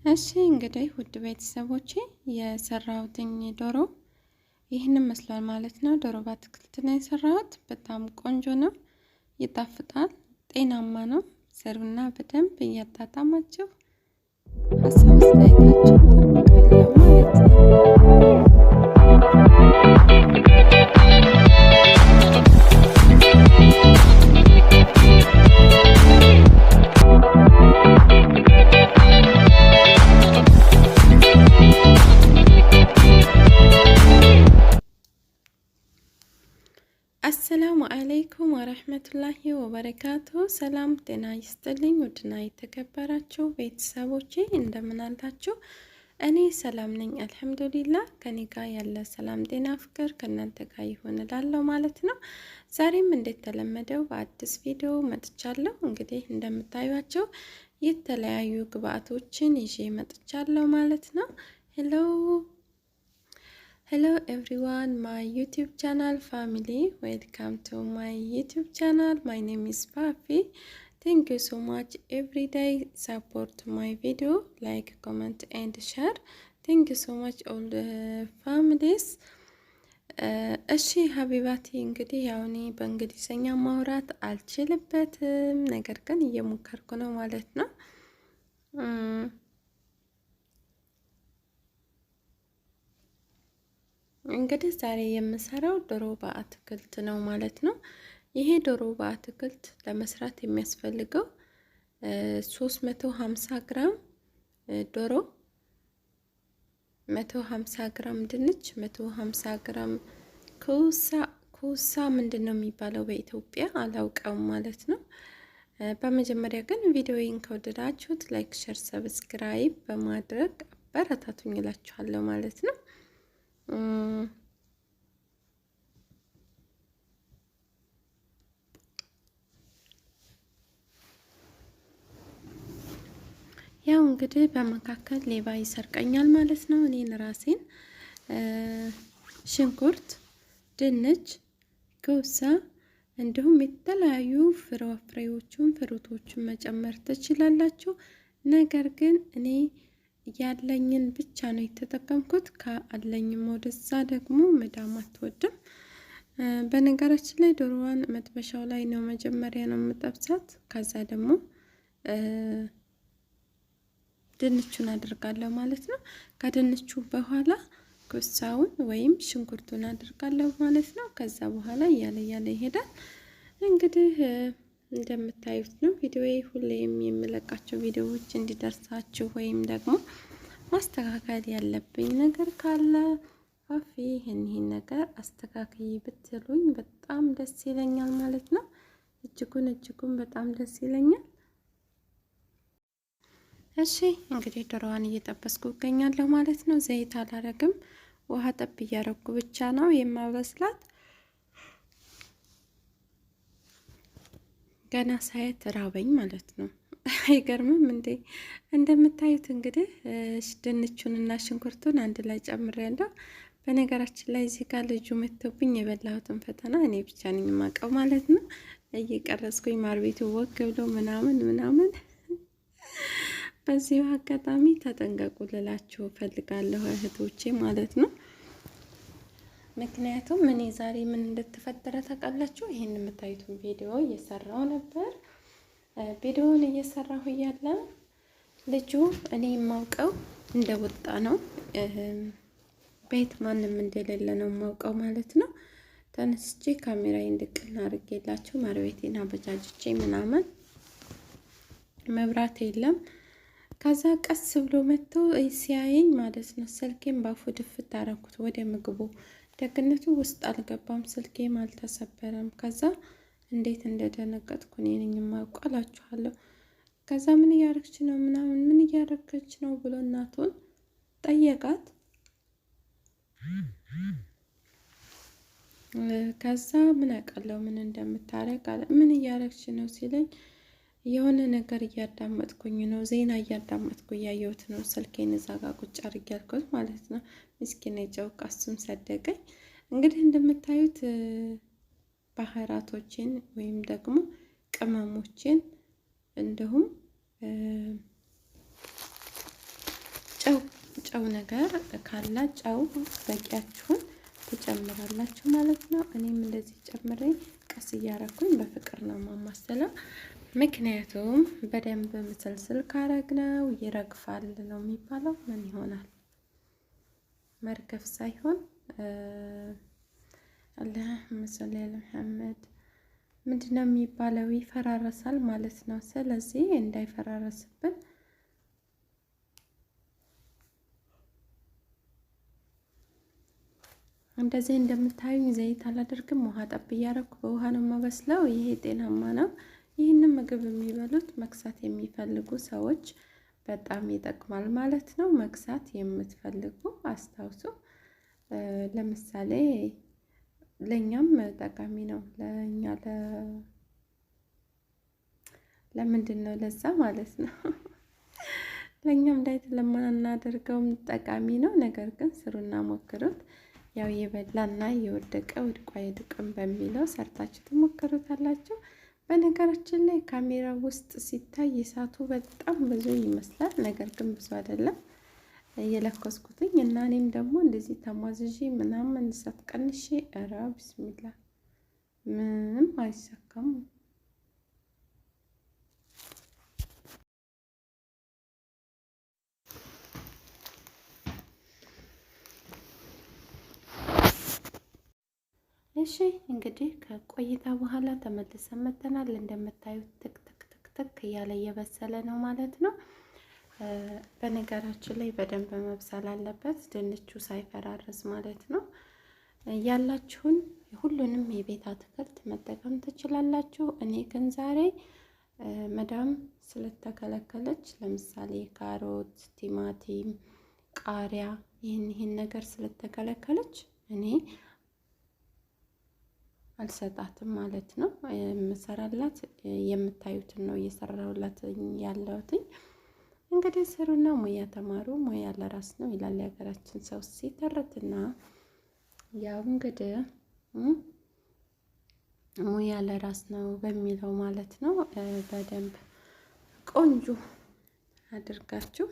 እሺ እንግዲህ ውድ ቤተሰቦቼ የሰራሁትኝ ዶሮ ይህንን መስሏል ማለት ነው። ዶሮ በአትክልት ነው የሰራሁት። በጣም ቆንጆ ነው፣ ይጣፍጣል፣ ጤናማ ነው። ስሩና በደንብ እያጣጣማችሁ ሀሳብ አስተያየታችሁ እጠብቃለሁ ማለት ነው። السلام عليكم ورحمة الله وبركاته። ሰላም ጤና ይስጥልኝ። ውድና የተከበራችሁ ቤተሰቦቼ እንደምን አላችሁ? እኔ ሰላም ነኝ الحمد لله። ከኔ ጋር ያለ ሰላም ጤና ፍቅር ከእናንተ ጋር ይሁን እላለሁ ማለት ነው። ዛሬም እንደተለመደው በአዲስ ቪዲዮ መጥቻለሁ። እንግዲህ እንደምታዩቸው የተለያዩ ግብአቶችን ይዤ መጥቻለሁ ማለት ነው። Hello Hello everyone, my YouTube channel family. Welcome to my YouTube channel. My name is Fafi. Thank you so much. Every day support my video, like, comment and share. Thank you so much all the families. እሺ حبيباتي እንግዲህ ያው እኔ በእንግሊዝኛ ማውራት አልችልበትም፣ ነገር ግን እየሞከርኩ ነው ማለት ነው። እንግዲህ ዛሬ የምሰራው ዶሮ በአትክልት ነው ማለት ነው። ይሄ ዶሮ በአትክልት ለመስራት የሚያስፈልገው 350 ግራም ዶሮ፣ 150 ግራም ድንች፣ 150 ግራም كوسا። كوسا ምንድን ነው የሚባለው በኢትዮጵያ አላውቀውም ማለት ነው። በመጀመሪያ ግን ቪዲዮዬን ከወደዳችሁት like፣ share፣ subscribe በማድረግ አበረታቱኝ እላችኋለሁ ማለት ነው። ያው እንግዲህ በመካከል ሌባ ይሰርቀኛል ማለት ነው። እኔን ራሴን ሽንኩርት፣ ድንች፣ كوسا እንዲሁም የተለያዩ ፍራፍሬዎችን fruit ኦችን መጨመር ትችላላችሁ። ነገር ግን እኔ ያለኝን ብቻ ነው የተጠቀምኩት። ከአለኝም ወደዛ ደግሞ መዳም አትወድም። በነገራችን ላይ ዶሮዋን መጥበሻው ላይ ነው መጀመሪያ ነው የምጠብሳት። ከዛ ደግሞ ድንቹን አድርጋለሁ ማለት ነው። ከድንቹ በኋላ ኩሳውን ወይም ሽንኩርቱን አድርጋለሁ ማለት ነው። ከዛ በኋላ እያለ እያለ ይሄዳል። እንግዲህ እንደምታዩት ነው ቪዲዮዬ። ሁሌም የምለቃቸው ቪዲዮዎች እንዲደርሳችሁ ወይም ደግሞ ማስተካከል ያለብኝ ነገር ካለ ፋፊ ይህን ይህን ነገር አስተካክይ ብትሉኝ በጣም ደስ ይለኛል ማለት ነው። እጅጉን እጅጉን በጣም ደስ ይለኛል። እሺ እንግዲህ ዶሮዋን እየጠበስኩ እገኛለሁ ማለት ነው። ዘይት አላረግም፣ ውሃ ጠብ እያረኩ ብቻ ነው የማበስላት። ገና ሳየት ራበኝ ማለት ነው። አይገርምም እንዴ? እንደምታዩት እንግዲህ ድንቹን እና ሽንኩርቱን አንድ ላይ ጨምሬያለሁ። በነገራችን ላይ እዚህ ጋር ልጁ መጥቶብኝ የበላሁትን ፈተና እኔ ብቻ ነኝ የማውቀው ማለት ነው። እየቀረጽኩኝ ማር ቤቱ ወግ ብሎ ምናምን ምናምን። በዚሁ አጋጣሚ ተጠንቀቁ ልላችሁ እፈልጋለሁ እህቶቼ ማለት ነው። ምክንያቱም እኔ ዛሬ ምን እንደተፈጠረ ታውቃላችሁ? ይህን የምታዩትን ቪዲዮ እየሰራው ነበር። ቪዲዮውን እየሰራሁ እያለ ልጁ እኔ የማውቀው እንደወጣ ነው፣ ቤት ማንም እንደሌለ ነው የማውቀው ማለት ነው። ተነስቼ ካሜራዬን ድቅን አድርጌላቸው ማርቤቴን አበጃጅቼ ምናምን መብራት የለም። ከዛ ቀስ ብሎ መጥቶ ሲያየኝ ማለት ነው ስልኬን ባፉ ድፍት አደረኩት ወደ ምግቡ። ደግነቱ ውስጥ አልገባም፣ ስልኬም አልተሰበረም። ከዛ እንዴት እንደደነገጥኩ እኔ ነኝ የማውቀው እላችኋለሁ። ከዛ ምን እያረግች ነው ምናምን ምን እያረገች ነው ብሎ እናቱን ጠየቃት። ከዛ ምን አውቃለሁ ምን እንደምታረግ አለ። ምን እያረግች ነው ሲለኝ የሆነ ነገር እያዳመጥኩኝ ነው፣ ዜና እያዳመጥኩ እያየሁት ነው። ስልኬን እዛ ጋ ቁጭ አድርጌ ያልኩት ማለት ነው። ምስኪን የጨውቃ እሱም ሰደቀኝ። እንግዲህ እንደምታዩት ባህራቶችን ወይም ደግሞ ቅመሞችን እንዲሁም ጨው ጨው ነገር ካለ ጨው በቂያችሁን ትጨምራላችሁ ማለት ነው። እኔም እንደዚህ ጨምሬ ቀስ እያረኩኝ በፍቅር ነው ማማሰለው። ምክንያቱም በደንብ ምስልስል ካረግነው ይረግፋል ነው የሚባለው። ምን ይሆናል መርገፍ ሳይሆን አላህ ሰሊ ዐላ መሐመድ ምንድነው የሚባለው? ይፈራረሳል ማለት ነው። ስለዚህ እንዳይፈራረስብን እንደዚህ እንደምታዩኝ ዘይት አላደርግም። ውሃ ጠብ እያረኩ በውሃ ነው የማበስለው። ይሄ ጤናማ ነው። ይህንን ምግብ የሚበሉት መክሳት የሚፈልጉ ሰዎች በጣም ይጠቅማል ማለት ነው። መክሳት የምትፈልጉ አስታውሱ። ለምሳሌ ለእኛም ጠቃሚ ነው። ለእኛ ለምንድን ነው ለዛ ማለት ነው። ለእኛም diet ለማናደርገውም ጠቃሚ ነው። ነገር ግን ስሩና ሞክሩት። ያው የበላና የወደቀ ወድቆ አይድቅም በሚለው ሰርታችሁ ትሞክሩታላችሁ። በነገራችን ላይ ካሜራ ውስጥ ሲታይ እሳቱ በጣም ብዙ ይመስላል። ነገር ግን ብዙ አይደለም የለኮስኩትኝ እና እኔም ደግሞ እንደዚህ ተሟዝዤ ምናምን እሳት ቀንሼ፣ ኧረ ቢስሚላ ምንም አይሳካም። እሺ እንግዲህ ከቆይታ በኋላ ተመልሰን መጥተናል። እንደምታዩት ትክ ትክ ትክ ትክ እያለ እየበሰለ ነው ማለት ነው። በነገራችን ላይ በደንብ መብሰል አለበት ድንቹ ሳይፈራረስ ማለት ነው። ያላችሁን ሁሉንም የቤት አትክልት መጠቀም ትችላላችሁ። እኔ ግን ዛሬ መዳም ስለተከለከለች ለምሳሌ ካሮት፣ ቲማቲም፣ ቃሪያ ይህን ነገር ስለተከለከለች እኔ አልሰጣትም ማለት ነው። የምሰራላት የምታዩትን ነው እየሰራሁላት ያለሁትኝ። እንግዲህ ስሩና ሙያ ተማሩ፣ ሙያ ለራስ ነው ይላል የሀገራችን ሰው ሲተረትና፣ ያው እንግዲህ ሙያ ለራስ ነው በሚለው ማለት ነው። በደንብ ቆንጆ አድርጋችሁ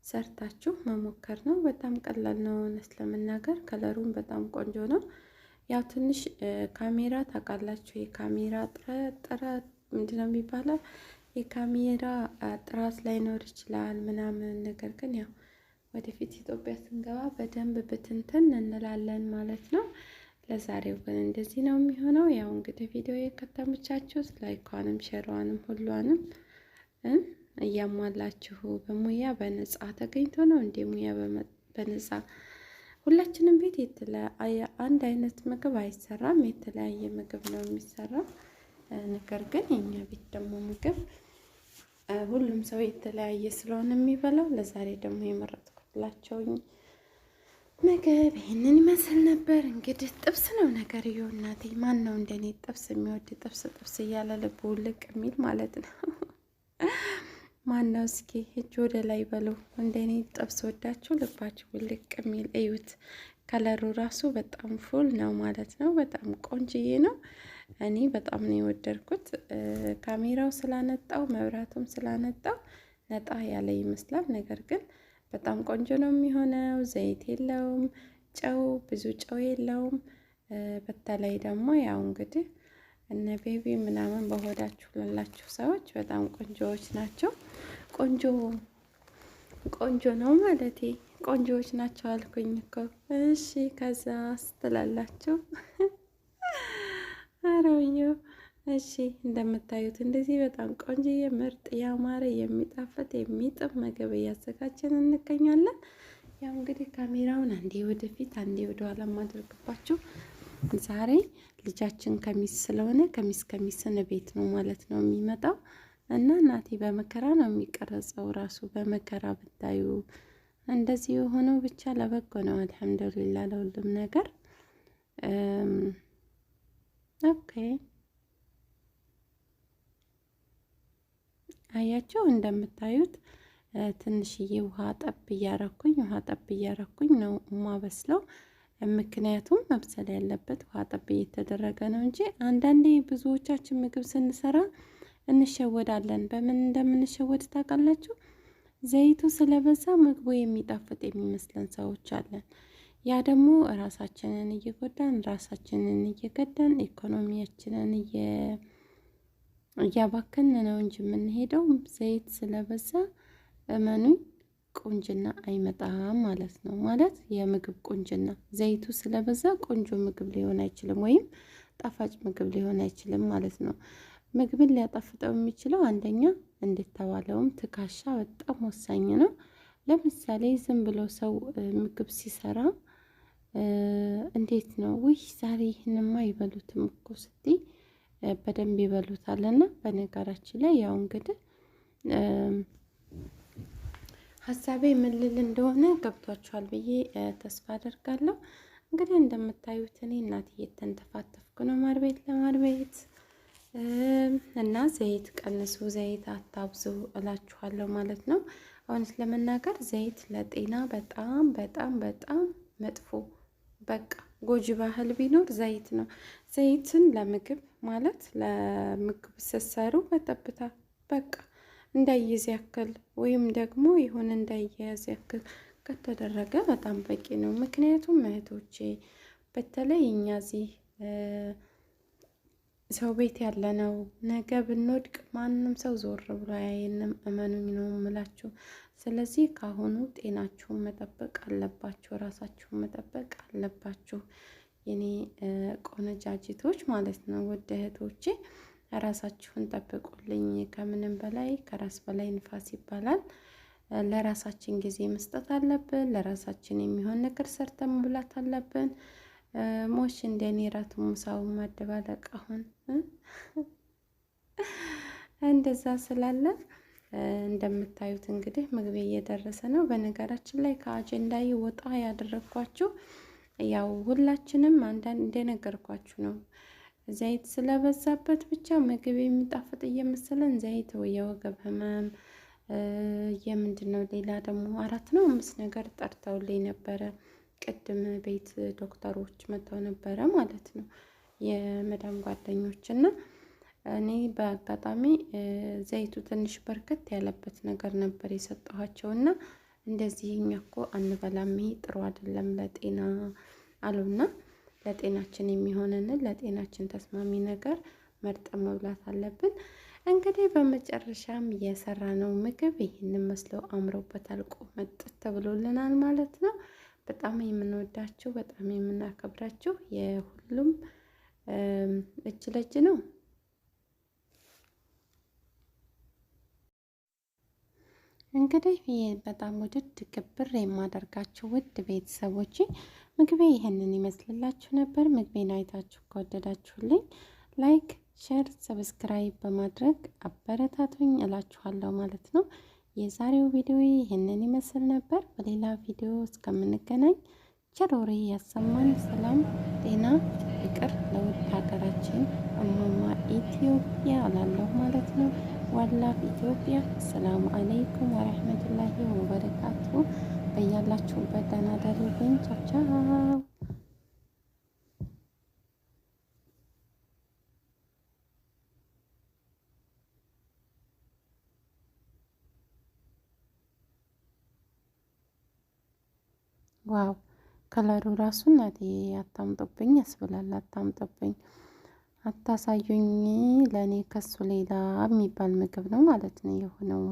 ሰርታችሁ መሞከር ነው። በጣም ቀላል ነው እውነት ለመናገር ከለሩም በጣም ቆንጆ ነው። ያው ትንሽ ካሜራ ታውቃላችሁ፣ የካሜራ ጥራት ምንድነው የሚባለው? የካሜራ ጥራት ላይኖር ይችላል ምናምን። ነገር ግን ያው ወደፊት ኢትዮጵያ ስንገባ በደንብ ብትንትን እንላለን ማለት ነው። ለዛሬው ግን እንደዚህ ነው የሚሆነው። ያው እንግዲህ ቪዲዮ ከተመቻችሁ like ኳንም share ዋንም ሁሏንም እያሟላችሁ፣ በሙያ በነፃ ተገኝቶ ነው እንዴ? ሙያ በነፃ ሁላችንም ቤት አንድ አይነት ምግብ አይሰራም። የተለያየ ምግብ ነው የሚሰራው። ነገር ግን የኛ ቤት ደግሞ ምግብ ሁሉም ሰው የተለያየ ስለሆነ የሚበላው፣ ለዛሬ ደግሞ የመረጥኩላቸው ምግብ ይህንን ይመስል ነበር። እንግዲህ ጥብስ ነው ነገር እናቴ። ማን ነው እንደኔ ጥብስ የሚወድ፣ ጥብስ ጥብስ እያለ ልቡ ውልቅ የሚል ማለት ነው? ማን ነው እስኪ እጅ ወደ ላይ በሉ። እንደኔ ጥብስ ወዳችሁ ልባችሁ ውልቅ የሚል እዩት። ከለሩ ራሱ በጣም full ነው ማለት ነው። በጣም ቆንጅዬ ነው። እኔ በጣም ነው የወደድኩት። ካሜራው ስላነጣው መብራቱም ስላነጣው ነጣ ያለ ይመስላል። ነገር ግን በጣም ቆንጆ ነው የሚሆነው። ዘይት የለውም፣ ጨው ብዙ ጨው የለውም። በተለይ ደግሞ ያው እንግዲህ እነ baby ምናምን በሆዳችሁ ላላችሁ ሰዎች በጣም ቆንጆዎች ናቸው። ቆንጆ ቆንጆ ነው ማለቴ ቆንጆዎች ናቸው አልኩኝ እኮ። እሺ ከዛ ስትላላችሁ አረውየው። እሺ እንደምታዩት እንደዚህ በጣም ቆንጆዬ ምርጥ ያማረ የሚጣፍጥ የሚጥም ምግብ እያዘጋጀን እንገኛለን። ያው እንግዲህ ካሜራውን አንዴ ወደፊት አንዴ ወደኋላ ማደርግባችሁ ዛሬ ልጃችን ከሚስ ስለሆነ ከሚስ ከሚስን ቤት ነው ማለት ነው የሚመጣው፣ እና እናቴ በመከራ ነው የሚቀረጸው ራሱ በመከራ ብታዩ። እንደዚህ የሆነው ብቻ ለበጎ ነው። አልሐምዱሊላ ለሁሉም ነገር። Okay አያቸው እንደምታዩት ትንሽዬ ውሃ ጠብ እያረኩኝ ነው የማበስለው። ምክንያቱም መብሰል ያለበት ውሃ ጠብ እየተደረገ ነው እንጂ አንዳንዴ ብዙዎቻችን ምግብ ስንሰራ እንሸወዳለን። በምን እንደምንሸወድ ታውቃላችሁ? ዘይቱ ስለበዛ ምግቡ የሚጣፍጥ የሚመስለን ሰዎች አለን። ያ ደግሞ ራሳችንን እየጎዳን፣ ራሳችንን እየገዳን፣ ኢኮኖሚያችንን እያባከን ነው እንጂ የምንሄደው ዘይት ስለበዛ እመኑኝ ቁንጅና አይመጣም ማለት ነው። ማለት የምግብ ቁንጅና ዘይቱ ስለበዛ ቆንጆ ምግብ ሊሆን አይችልም፣ ወይም ጣፋጭ ምግብ ሊሆን አይችልም ማለት ነው። ምግብን ሊያጣፍጠው የሚችለው አንደኛ እንደተባለውም ትካሻ በጣም ወሳኝ ነው። ለምሳሌ ዝም ብሎ ሰው ምግብ ሲሰራ እንዴት ነው ውይ ዛሬ ይህንማ አይበሉትም እኮ ስትይ በደንብ ይበሉታል። እና በነገራችን ላይ ያው እንግዲህ ሀሳቤ ምን ልል እንደሆነ ገብቷችኋል ብዬ ተስፋ አደርጋለሁ። እንግዲህ እንደምታዩት እኔ እናት እየተንተፋተፍኩ ነው ማር ቤት ለማር ቤት። እና ዘይት ቀንሱ፣ ዘይት አታብዙ እላችኋለሁ ማለት ነው። እውነት ለመናገር ዘይት ለጤና በጣም በጣም በጣም መጥፎ፣ በቃ ጎጂ ባህል ቢኖር ዘይት ነው። ዘይትን ለምግብ ማለት ለምግብ ስትሰሩ በጠብታ በቃ እንዳይዝ ያክል ወይም ደግሞ የሆነ እንዳያያዝ ያክል ከተደረገ በጣም በቂ ነው። ምክንያቱም እህቶቼ በተለይ እኛ እዚህ ሰው ቤት ያለነው ነገ ብንወድቅ ማንም ሰው ዞር ብሎ አያየንም። እመኑኝ ነው የምላችሁ። ስለዚህ ካሁኑ ጤናችሁን መጠበቅ አለባችሁ፣ ራሳችሁን መጠበቅ አለባችሁ። የኔ ቆነጃጅቶች ማለት ነው፣ ውድ እህቶቼ ራሳችሁን ጠብቁልኝ። ከምንም በላይ ከራስ በላይ ንፋስ ይባላል። ለራሳችን ጊዜ መስጠት አለብን። ለራሳችን የሚሆን ነገር ሰርተን መብላት አለብን። ሞሽ እንደኔ ራቱ ምሳውን ማደባለቅ አሁን እንደዛ ስላለ እንደምታዩት እንግዲህ ምግቤ እየደረሰ ነው። በነገራችን ላይ ከአጀንዳዬ ወጣ ያደረግኳችሁ ያው ሁላችንም አንዳንድ እንደነገርኳችሁ ነው። ዘይት ስለበዛበት ብቻ ምግብ የሚጣፍጥ እየመሰለን ዘይት የወገብ ህመም የምንድን ነው ሌላ ደግሞ 4 ነው 5 ነገር ጠርተውልኝ ነበረ። ቅድም ቤት ዶክተሮች መጥተው ነበረ ማለት ነው፣ የመዳም ጓደኞች። እና እኔ በአጋጣሚ ዘይቱ ትንሽ በርከት ያለበት ነገር ነበር የሰጠኋቸው እና እንደዚህ እኛ እኮ አንበላም፣ ይሄ ጥሩ አይደለም ለጤና አሉና ለጤናችን የሚሆነንን ለጤናችን ተስማሚ ነገር መርጠን መብላት አለብን። እንግዲህ በመጨረሻም የሰራነው ምግብ ይህንን መስሎ አምሮበታል፣ ቆመጥ ተብሎልናል ማለት ነው። በጣም የምንወዳችሁ በጣም የምናከብራችሁ የሁሉም እጅ ለእጅ ነው። እንግዲህ በጣም ውድድ ክብር የማደርጋችሁ ውድ ቤተሰቦቼ ምግቤ ይህንን ይመስልላችሁ ነበር። ምግቤን አይታችሁ ከወደዳችሁልኝ like፣ share፣ subscribe በማድረግ አበረታቱኝ እላችኋለሁ ማለት ነው። የዛሬው ቪዲዮ ይህንን ይመስል ነበር። በሌላ ቪዲዮ እስከምንገናኝ ቸር ወሬ ያሰማን። ሰላም፣ ጤና፣ ፍቅር ለውድ ሀገራችን እማማ ኢትዮጵያ እላለሁ ማለት ነው። ዋላፍ ኢትዮጵያ። አሰላሙ አለይኩም ወረህመቱላሂ ወበረካቱ። በያላችሁበት ደህና ደሩልኝ። ቻው ቻው። ዋው ከለሩ ራሱ እናቴ አታምጡብኝ ያስብላል። አታምጡብኝ፣ አታሳዩኝ። ለእኔ ከሱ ሌላ የሚባል ምግብ ነው ማለት ነው የሆነው።